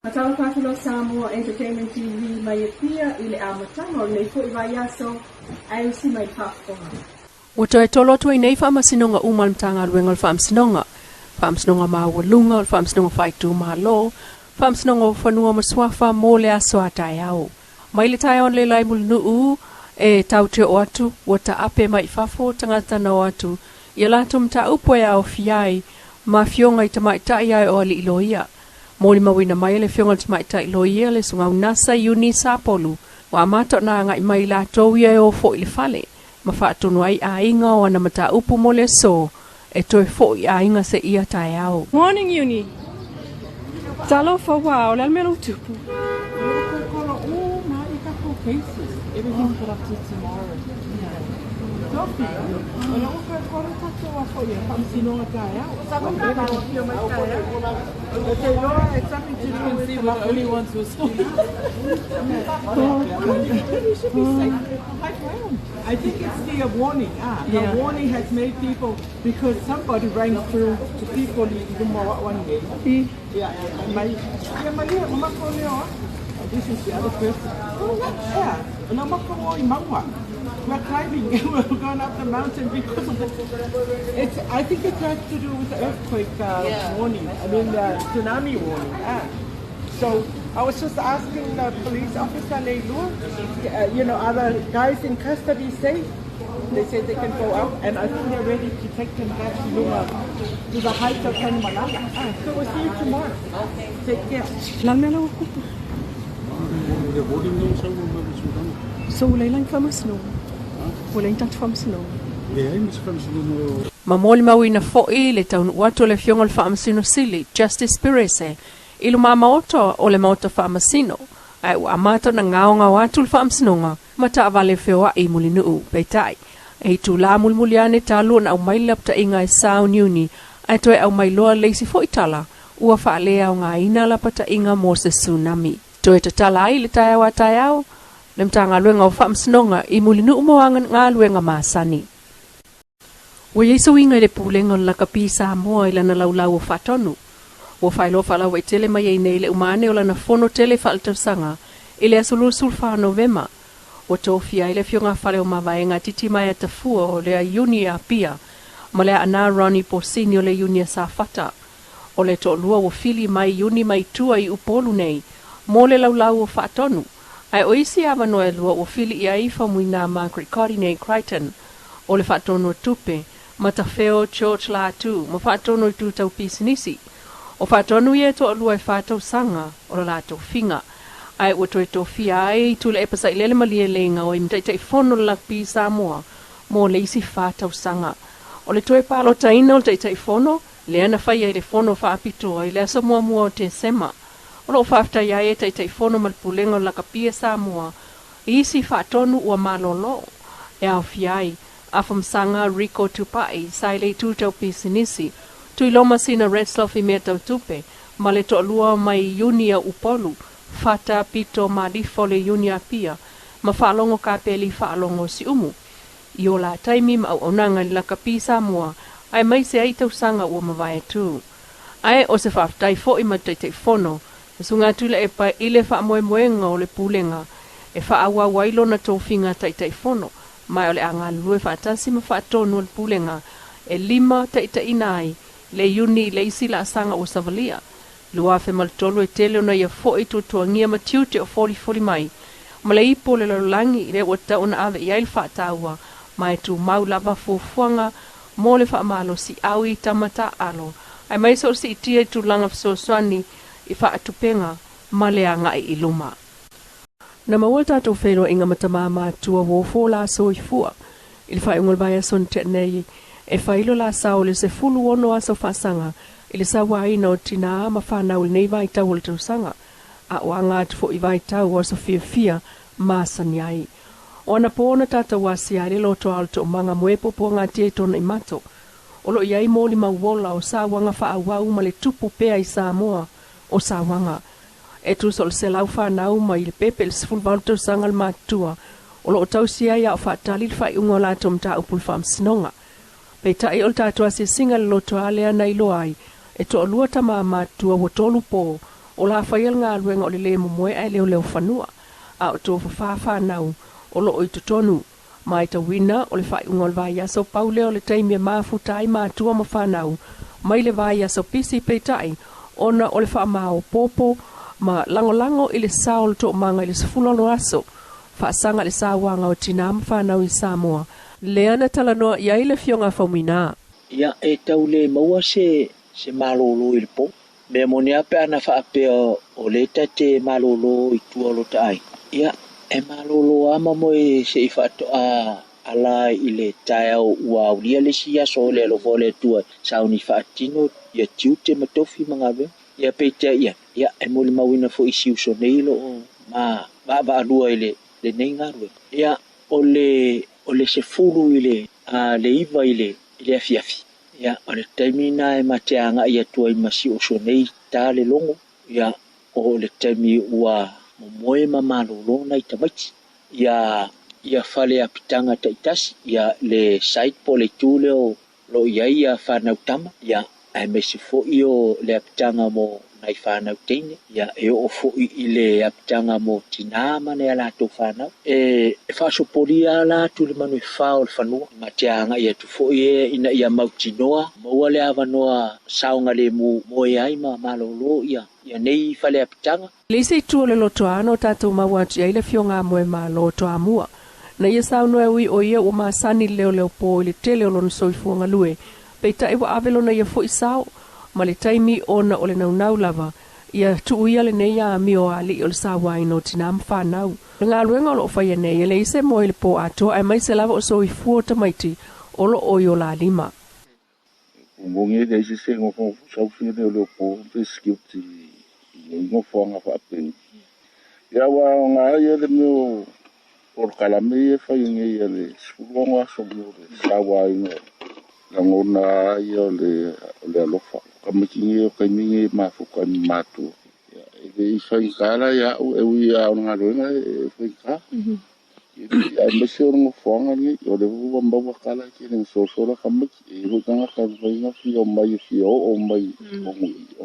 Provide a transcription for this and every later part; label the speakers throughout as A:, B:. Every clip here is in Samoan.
A: Faatalofa atu loa Samoa Entertainment TV mai Apia i le amataga o lenei foi vaiaso ae usi mai le faafofoga.
B: Ua toe tolo atu ai nei faamasinoga uma a le Matagaluega o le Faamasinoga, Faamasinoga Maualuga, o le Faamasinoga Faaitumalo, Faamasinoga o Fanua ma Suafa mo le aso a taeao. Mai le taeao analeila i Mulinuu e tatou te oo atu, ua taape mai i fafo tagata na o atu i a latou mataupu e aofia ai ma afioga i tamaitai ae o alii loia. Molimauina mai e le afioga i le tamaitai loia le Susuga Unasa Iuni Sapolu, ua amata ona agai mai i latou ia e o foi i le fale ma faatonu ai aiga o ana mataupu mo le aso e toe foi i aiga seia taeao.
A: Morning Iuni. Talofa ua o le a le mea lou tupu?
C: Cases. Everything's put up to tomorrow. Sophie, o le ua kolo tatou a foi e faamasinoga taeao. O te iloa, it's something to do with
D: See, we're the only ones who are still.
C: We should be safe high ground. I think it's the warning. Ah, the warning has made people, because somebody rang through to people i luma o au anei. Yeah, mai, yeah, mai, o mako leo, ah. This is the other person. Oh, yeah. O mako o i maua. We're climbing, we're going up the mountain because of the, it's, I think it has to do with the earthquake warning, I mean the tsunami warning. Ah. So I was just asking the police officer, Leilua, are the guys in custody safe? They said they can go up, and I think they're ready to take them back to Luma, to the heights of Tanumalala. Ah, so we'll see you tomorrow. Okay. Take care.
A: Le a le mea ua kupu? So ua leai la ni faamasinoga? Ua leai ni tatou faamasinoga?
E: Leai ma se faamasinoga.
B: Ma molimauina foi le taunuu atu o le afioga i le Faamasino Sili, Justice Perese, i luma maota o le Maota Faamasino, ae ua amata ona gaogao atu le faamasinoga ma taavale feoai i Mulinuu. Peitai, e itulā mulimuli ane talu ona aumai le lapataiga e sauniuni ae toe aumai loa le isi foi tala ua faaleaogaina lapataiga mo se tsunami. Toe tatala ai le taeao a taeao le Matagaluega o Faamasinoga i Mulinuu mo galuega masani. Ua i ai se uiga i le Pulega o le Lakapi Samoa i lana laulau o faatonu. Ua faailoa faalauaitele mai ai nei le uma ane o lana fono tele faaletausaga i le aso 24 Novema. Ua tofia ai le afioga a Faleomavaega Titimaea Tafua o le Iuni a Apia ma le Aana Ronnie Posini o le Iuni a Safata. O le toalua ua fili mai Iuni mai tua i Upolu nei mo le laulau o faatonu. Ae o isi avanoa e lua ua fili i ai Faumuina Margaret Codinay Crichton o le faatonu o tupe, ma Tafeo George Latu ma faatonu i itu tau pisinisi. O faatonu ia e toalua e 4 tausaga o le latou figa. Ae ua toe tofia ai Tuilaepa Sailele Malielegaoi ma Taitaifono le Lakapi Samoa mo le isi 4 tausaga. O le toe palotaina o le Taitaifono, lea na faia i le fono faapitoa i le aso 1 o Tesema. O loo faafetai ai e Taitaifono ma le Pulega o le Lakapi Samoa i isi faatonu ua malolo e aofia ai Afamasaga Rico Tupai sa i le itu tau pisinisi, Tuiloma Sina Retzlaff i mea tau tupe, ma le toalua mai Iuni a Upolu, Fata Pito Malifa o le Iuni Apia, ma Faalogo Kapeli Faalogo Siumu. I o la taimi ma auaunaga i le Lakapi Samoa, aemaise ai tausaga ua mavae atu. Ae o se faafetai foi ma Taitaifono, le Susuga Tuilaepa i le faamoemoega o le Pulega e faaauau ai lona tofiga Taitaifono, ma o le a galulue faatasi ma faatonu o le Pulega e lima taitaiina ai le Iuni i le isi laasaga ua savalia. 2003 e tele ona ia foi tuatuagia ma tiute o folifoli mai ma le ipu o le lalolagi lea ua tatau ona ave i ai le faataua ma e tumau lava fuafuaga mo le faamalosiau i tama taaalo aemaise o le siitia i tulaga fesoasoani i faatupega ma le agai i luma. Na maua tatou feiloaiga ma tamā matua ua ofo la soifua i le faaiuga o le vaiaso na tea nei e failo la sao le 16 aso faasaga i le sauaina o tinā ma fanau i lenei vaitau o le tausaga a o aga atu foi vaitau o aso fiafia masani ai. O anapo na tatou asia ai le lotoa o le toomaga mo e puapuagatia i Tuanaimato. O loo i ai molimau ola o sauaga faaauau ma le tupu pea i Samoa o sauaga. E tusa o le 100 fanau mai le pepe i le 18 tausaga le matutua o loo tausi ai a o faatali le faaiuga o latou mataupu i le faamasinoga. Peitai o le tatou asiasiga i le lotoa lea na iloa ai e toalua tamā matutua ua 3 po O le a faia le galuega o le lē momoe ae leoleofanua, a o tofafa fanau o loo i totonu. Matauina o le faaiuga o le vaiaso pau lea o le taimi e mafuta ai matua ma fanau mai le vaiaso pisi, peitai ona o le faamaopoopo ma lagolago i le sao o le toomaga i le 16 aso faasaga i le sauaga o tinā ma fanau i Samoa, lea na talanoa i ai le Afioga a Faumuina.
D: Ia, e tau le maua se se malōlō i le pō. Mea moni lava pe ana faapea o lea ta te malōlō i tua o lo ta aiga, ia, e malōlō lava ma moe se i faatoa ala i le taeao ua aulia le isi aso o le alofa o le Atua e sauni faatino ia tiute ma tofi ma galuega. Ia peitai ane, ia, e molimauina foi i si uso nei o lo o ma vaavaalua i le lenei galuega. Ia, o le o le 10 i le a le 9 i le i le afiafi, ia, o le taimi lena e ma te agai atu ai ma si uso nei ta le logo, ia, o le taimi ua momoe ma malōlō nai tamaiti. Ia ia fale apitaga taitasi, ia le site po o le itu lea o lo o i ai ia fanau tama, ia, aemaise foi o le apitaga mo nai fanau teine, ia, e oo foi i le apitaga mo tinā ma nai a latou fanau. E faasopolia ala atu le manu e fa o le fanua, ma te agai atu foi e ina ia mautinoa maua le avanoa saogalemu moe ai ma malōlō ia ia nei fale apitaga.
B: Le isi itu o le lotoa na o tatou maua atu i ai le Afioga a Moemalo Toamua. Na ia saunoa e ui o ia ua masani i le leoleopō i le tele o lona soifua galue, peitai ua ave lona ia foi sao ma le taimi ona o le naunau lava ia tuu ia lenei amio a alii o le sauaina o tinā ma fanau. O le galuega o loo faia nei e leai se moe i le pō atoa aemaise lava o soifua o tamaiti o loo i o la lima.
F: Moni e leai se se nofonofo sau fia leoleo po pe security i nei nofoaga faapei. Ia ua aoga ai le mea o polokalame ia e fai nei a le 16 aso mo le sauaina lagona ai o le alofa. Tamaiti nei o taimi nei e mafuta ai ma matua. Ia e le i faigata la ia au e ui lava o le galuega e faigata. Aemaise o le nofoaga lenei o le ua maua tala e tele na sosola tamaiti. E i ai foi tagata e mafai ona fia omai e fia oo mai i totonu i i.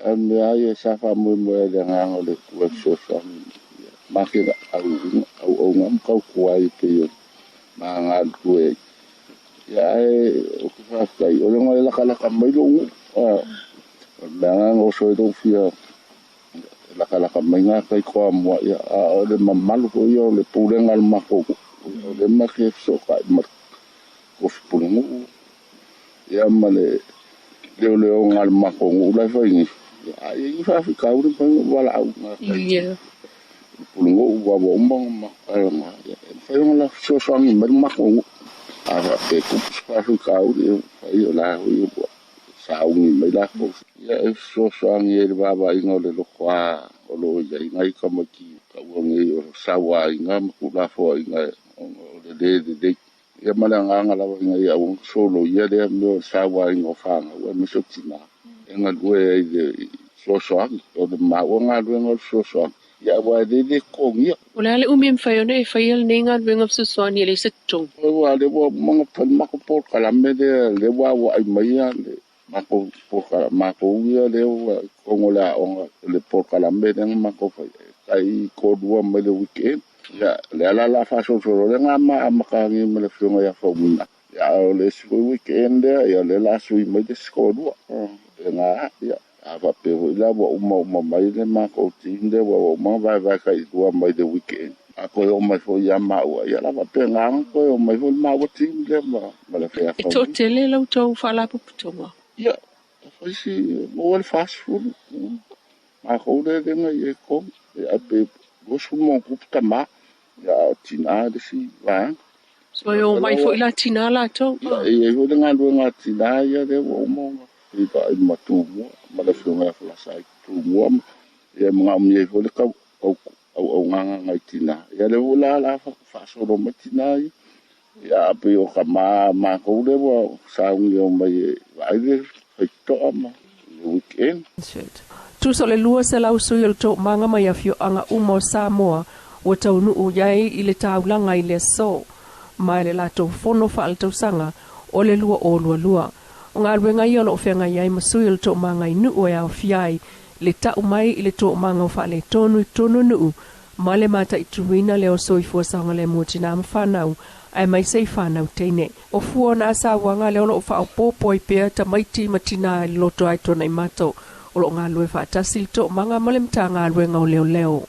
F: A o le mea lava ia sa faamoemoe ai i le agaga o le Atua e fesoasoani ma ke auaunaga ma tautua ai e pei o ma galulue ai. Ia ae ou te faafetai o le ona e lakalaka mai lou nuu. O le mea lena na oso ai lou fia lakalaka mai gatai Toamua, ia, a o le mamalu foi ia o le pulega a le matou nuu. O lea ma te fesootai ma le tofi pulenuu, ia, ma le leoleoga a le matou nuu la e fai nei. A i ai ni faafitauli, mafai ona ou valaau i gatai i le pulenuu ua uma ona matou talanoa, ia, e mafai ona la fesoasoani mai le matou nuu. A faapea e tupu se faafitauli, e mafai o la foi ua sauni mai latou. Ia e fesoasoani ai i le vaavaaiga o le lotoa o lo o i ai nai tamaiti taua nei o sauaina ma tuulafoaiga ona o le lē lelei. Ia ma le agaga lava ina ia aua ne soloia lea mea o le sauaina o fanau aemaise o tinā e galue ai i le fesoasoani. O le maua galuega o le fesoasoani, ia aua e le lē totogia.
B: O le a le umi e mafai ona e faia lenei galuega fesoasoani e leai se totogi?
F: Aua lea ua uma ona fai le matou polokalame lea, lea ua auai mai le matou polokalame, matou ia lea ua i totonu o le aoga le polokalame lea na matou faia, e tai toalua mai le weekend. Ia, lea la o le a faasolosolo lea na ma amata nei ma le Afioga ia Faumuina. Ia, a o le isi foi weekend lea, ia lea o le a sui mai le isi toalua. E na, ia, a faapea foi la ua uma uma mai le matou team lea ua uma ona vaevae tailua mai le weekend. A toe oo mai foi ia maua, ia la faapena ona toe oo mai foi le maua team lea ma le Afioga ia
B: E
F: Faumuina.
B: toatele la outou faalapotopotoga?
F: Ia, e fai si maua le 40. Matou lea lea na i ai i totonu. Ia, ae pe 20 ma ona tupu tamā. Ia, a o tinā le isi vaega.
B: So e omai foi la tinā latou?
F: Ia, e i ai foi le galuega a tinā ia lea ua uma ona feiloai ma Tumua ma le Afioga ia Falasa i Tumua ia e manaomia ai foi le tau auaunaga nai tinā. Ia lea foi la o le a faasolo mai tinā ia. Ia, a pei o tamā a matou lea ua sauni e omai e vaai le faitotoa ma le weekend.
B: Tusa o le 200 sui o le toomaga mai afioaga uma o Samoa ua taunuu i ai i le taulaga i le aso ma le latou fono faaletausaga o le 2022. O galuega ia o loo feagai ai ma sui o le toomaga i nuu e aofia ai le ta'u mai i le toomaga o faaletonu i totonu o nuu ma le mataituina lea o soifua saogalemu o tinā ma fanau aemaise i fanau teine. O fua o na sauaga lea o loo faaopoopo ai pea tamaiti ma tinā i le loto ai Tuanaimato. O loo galulue faatasi le toomaga ma le Matagaluega o Leoleo.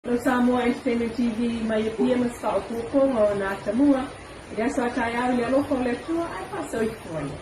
A: Lo Samoa Entertainment TV mai Apia ma se faaopoopoga o na atamua i le aso a taeao i le alofa o le Atua ae faasoifua ia.